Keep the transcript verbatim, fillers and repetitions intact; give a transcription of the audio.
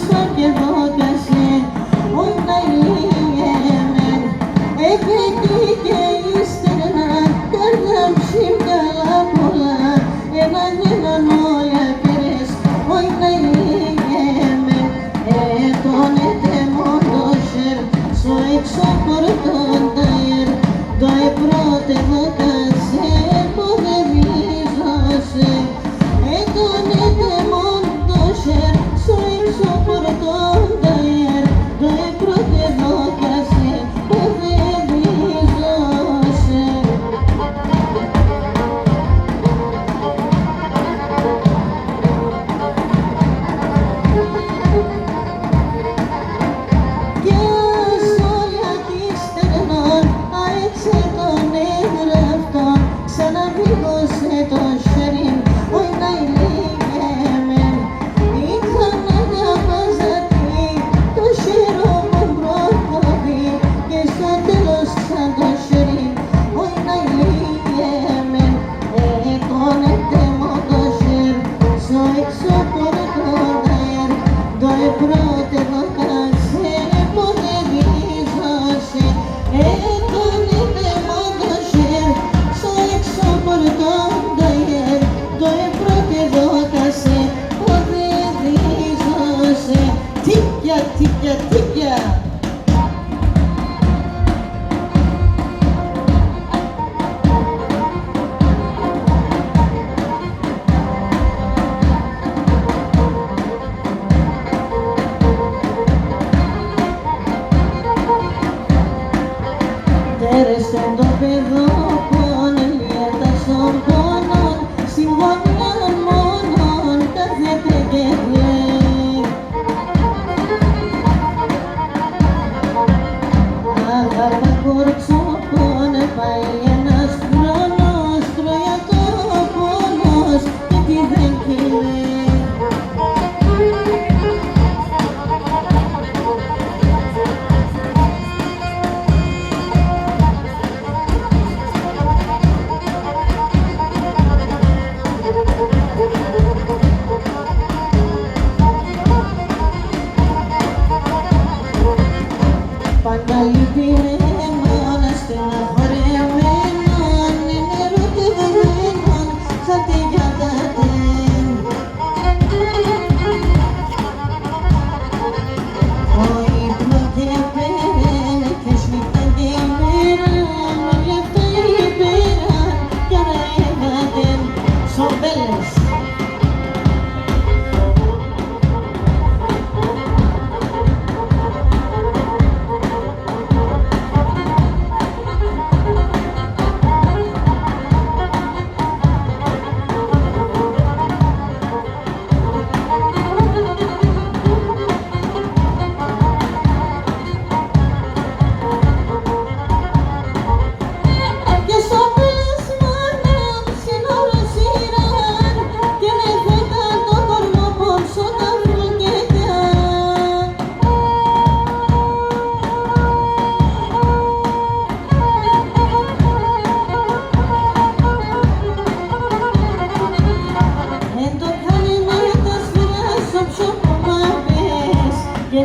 Σα κι εγώ κι εσύ, όι να λύγει εμέν. Εφέκει και ύστερ' να, καρδά μ' σ' είναι καλά πολλά. Έναν έναν όλα κερές, όι να λύγει εμέν. Έτον έτεμον το χέρ' σ' ο έξω πορτόν ντ' αέρ', ντ' αέρ' πρωτ' εδώκας σε, ποδεδίζοσε. Έτον έτεμον το χέρ' σ' ο έξω πορτόν ντ' αέρ', ντ' αέρ' πρωτ' εδώκας σε, ποδεδίζοσε. Κι ας όλα τη στερνών αέτσ' έτον εγγραφτόν, ξαν αδίγοσε το χέρι μ', όι να λύγει εμέν. Είχα να αγαπάς ατείν', το χέρ' μου προκοπεί, και σο τέλος ξαν το χέρι μ', όι να λύγει εμέν. Έτον έτεμον το χέρ' σ' ο έξω πορτόν ντ' αέρ', ντ' αέρ' πρωτ' εδώκας σε, ποδεδίζοσε. Έτον έτεμον το χέρ' σ' ο έξω πορτόν ντ' αέρ', ντ' αέρ' πρωτ' εδώκας σε, ποδεδίζοσε. Τίκια, τίκια, τίκια. Τέρεστεν το παιδόπον, ελίερ' τα σον πόνον, σην γωνίαν μόνον κάθεται και κλαίει. Αγαπά κορτσόπον, πάει ένας χρόνος, τρώει ατο ο πόνος, και τιδέν 'κι λέει. Πάντα λυπημένον, στεναχωρεμένον, ερωτευμένον, σα τη γιαγιά ντ' αέρ'. Ο ύπνο 'κ' επέρεν, και σ' νύχτα 'κ' ημέραν, όλα αυτά επέραν, κι αναέγατεν σο Βέλλες. Και σο πέρασμαν, σην οροσύραν, κι ενεθέκαν το κορμόπον σο τάφλον και έτια. Έτον χαλεμέν τα σφυρά σο ψώμον μ' απέσ', και